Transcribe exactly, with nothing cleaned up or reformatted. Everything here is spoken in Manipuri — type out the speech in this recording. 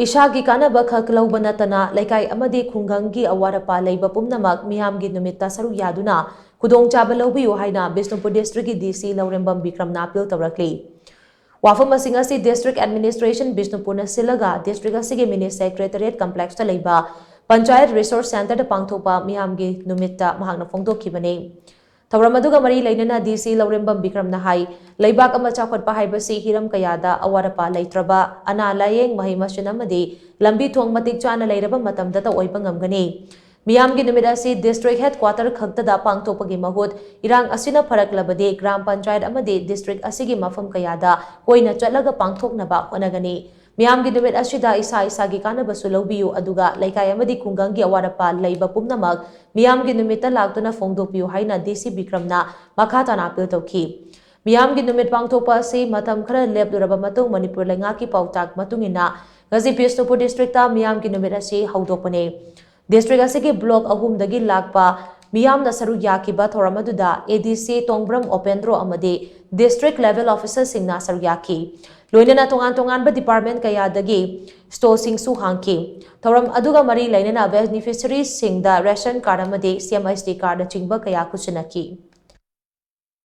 ꯏꯁꯥꯒꯤ ꯀꯥꯟꯅꯕ ꯈꯛ ꯂꯧꯕ ꯅꯠꯇꯅ ꯂꯩꯀꯥꯏ ꯑꯃꯗꯤ ꯈꯨꯡꯒꯪꯒꯤ ꯑꯋꯥꯠ ꯑꯄꯥ ꯂꯩꯕ ꯄꯨꯝꯅꯃꯛ ꯃꯤꯌꯥꯝꯒꯤ ꯅꯨꯃꯤꯠꯇ ꯁꯔꯨꯛ ꯌꯥꯗꯨꯅ ꯈꯨꯗꯣꯡꯆꯥꯕ ꯂꯧꯕꯤꯌꯨ ꯍꯥꯏꯅ ꯕꯤꯁꯅꯨꯄꯨꯔ ꯗꯤꯁꯇ꯭ꯔꯤꯛꯀꯤ ꯗꯤ ꯁꯤ ꯂꯧꯔꯦꯝꯕꯝ ꯕꯤꯀ꯭ꯔꯝꯅ ꯑꯄꯤꯜ ꯇꯧꯔꯛꯂꯤ꯫ ꯋꯥꯐꯝ ꯑꯁꯤꯡ ꯑꯁꯤ ꯗꯤꯁꯇ꯭ꯔꯤꯛ ꯑꯦꯗꯃꯤꯅꯤꯁꯇ꯭ꯔꯦꯁꯟ ꯕꯤꯁꯅꯨꯄꯨꯔꯅ ꯁꯤꯜꯂꯒ ꯗꯤꯁꯇ꯭ꯔꯤꯛ ꯑꯁꯤꯒꯤ ꯃꯤꯅꯤ ꯁꯦꯀ꯭ꯔꯦꯇꯔꯤꯌꯦꯠ ꯀꯝꯄ꯭ꯂꯦꯛꯁꯇ ꯂꯩꯕ ꯄꯟꯆꯥꯌꯠ ꯔꯤꯁꯣꯔꯁ ꯁꯦꯟꯇꯔꯗ ꯄꯥꯡꯊꯣꯛꯄ ꯃꯤꯌꯥꯝꯒꯤ ꯅꯨꯃꯤꯠꯇ ꯃꯍꯥꯛꯅ ꯐꯣꯡꯗꯣꯛꯈꯤꯕꯅꯤ꯫ ꯊꯧꯔꯝ ꯑꯗꯨꯒ ꯃꯔꯤ ꯂꯩꯅꯅ ꯗꯤ ꯁꯤ ꯂꯧꯔꯦꯝꯕꯝ ꯕꯤꯀ꯭ꯔꯝꯅ ꯍꯥꯏ, ꯂꯩꯕꯥꯛ ꯑꯃ ꯆꯥꯎꯈꯠꯄ ꯍꯥꯏꯕꯁꯤ ꯍꯤꯔꯝ ꯀꯌꯥꯗ ꯑꯋꯥꯠ ꯑꯄꯥ ꯂꯩꯇ꯭ꯔꯕ, ꯑꯅꯥ ꯂꯥꯌꯦꯡ, ꯃꯍꯩ ꯃꯁꯤꯡ ꯑꯃꯗꯤ ꯂꯝꯕꯤ ꯊꯣꯡ ꯃꯇꯤꯛ ꯆꯥꯅ ꯂꯩꯔꯕ ꯃꯇꯝꯗꯇ ꯑꯣꯏꯕ ꯉꯝꯒꯅꯤ꯫ ꯃꯤꯌꯥꯝꯒꯤ ꯅꯨꯃꯤꯠ ꯑꯁꯤ ꯗꯤꯁꯇ꯭ꯔꯤꯛ ꯍꯦꯗꯀ꯭ꯋꯥꯇꯔ ꯈꯛꯇꯗ ꯄꯥꯡꯊꯣꯛꯄꯒꯤ ꯃꯍꯨꯠ ꯏꯔꯥꯡ ꯑꯁꯤꯅ ꯐꯔꯛꯂꯕꯗꯤ ꯒ꯭ꯔꯥꯝ ꯄꯟꯆꯥꯌꯠ ꯑꯃꯗꯤ ꯗꯤꯁꯇ꯭ꯔꯤꯛ ꯑꯁꯤꯒꯤ ꯃꯐꯝ ꯀꯌꯥꯗ ꯀꯣꯏꯅ ꯆꯠꯂꯒ ꯄꯥꯡꯊꯣꯛꯅꯕ ꯍꯣꯠꯅꯒꯅꯤ꯫ ꯃꯤꯌꯥꯝꯒꯤ ꯅꯨꯃꯤꯠ ꯑꯁꯤꯗ ꯏꯁꯥ ꯏꯁꯥꯒꯤ ꯀꯥꯟꯅꯕꯁꯨ ꯂꯧꯕꯤꯌꯨ, ꯑꯗꯨꯒ ꯂꯩꯀꯥꯏ ꯑꯃꯗꯤ ꯈꯨꯡꯒꯪꯒꯤ ꯑꯋꯥꯠ ꯑꯄꯥ ꯂꯩꯕ ꯄꯨꯝꯅꯃꯛ ꯃꯤꯌꯥꯝꯒꯤ ꯅꯨꯃꯤꯠꯇ ꯂꯥꯛꯇꯨꯅ ꯐꯣꯡꯗꯣꯛꯄꯤꯌꯨ ꯍꯥꯏꯅ ꯗꯤ ꯁꯤ ꯕꯤꯀ꯭ꯔꯝꯅ ꯃꯈꯥ ꯇꯥꯅ ꯑꯄꯤꯜ ꯇꯧꯈꯤ꯫ ꯃꯤꯌꯥꯝꯒꯤ ꯅꯨꯃꯤꯠ ꯄꯥꯡꯊꯣꯛꯄ ꯑꯁꯤ ꯃꯇꯝ ꯈꯔ ꯂꯦꯞꯂꯨꯔꯕ ꯃꯇꯨꯡ ꯃꯅꯤꯄꯨꯔ ꯂꯩꯉꯥꯛꯀꯤ ꯄꯥꯎꯇꯥꯛ ꯃꯇꯨꯡ ꯏꯟꯅ ꯉꯁꯤ ꯕꯤꯁꯅꯨꯄꯨꯔ ꯗꯤꯁꯇ꯭ꯔꯤꯛꯇ ꯃꯤꯌꯥꯝꯒꯤ ꯅꯨꯃꯤꯠ ꯑꯁꯤ ꯍꯧꯗꯣꯛꯄꯅꯤ꯫ ꯗꯤꯁꯇ꯭ꯔꯤꯛ ꯑꯁꯤꯒꯤ ꯕ꯭ꯂꯣꯛ ꯑꯍꯨꯝꯗꯒꯤ ꯂꯥꯛꯄ ꯃꯤꯌꯥꯝꯅ ꯁꯔꯨꯛ ꯌꯥꯈꯤꯕ ꯊꯧꯔꯝ ꯑꯗꯨꯗ ꯑꯦ ꯗꯤ ꯁꯤ ꯇꯣꯡꯕ꯭ꯔꯝ ꯑꯣꯄꯦꯟꯗ꯭ꯔꯣ ꯑꯃꯗꯤ ꯗꯤꯁꯇ꯭ꯔꯤꯛ ꯂꯦꯚꯦꯜ ꯑꯣꯐꯤꯁꯔꯁꯤꯡꯅ ꯁꯔꯨꯛ ꯌꯥꯈꯤ꯫ ꯂꯣꯏꯅꯅ ꯇꯣꯉꯥꯟ ꯇꯣꯉꯥꯟꯕ ꯗꯤꯄꯥꯔꯠꯃꯦꯟ ꯀꯌꯥꯗꯒꯤ ꯁ꯭ꯇꯣꯜꯁꯤꯡꯁꯨ ꯍꯥꯡꯈꯤ꯫ ꯊꯧꯔꯝ ꯑꯗꯨꯒ ꯃꯔꯤ ꯂꯩꯅꯅ ꯕꯦꯅꯤꯐꯤꯁꯔꯤꯁꯤꯡꯗ ꯔꯦꯁꯟ ꯀꯥꯔꯗ ꯑꯃꯗꯤ ꯁꯤ ꯑꯦꯝ ꯑꯦꯁ ꯇꯤ ꯀꯥꯔꯗꯅꯆꯤꯡꯕ ꯀꯌꯥ ꯈꯨꯠꯁꯤꯟꯅꯈꯤ꯫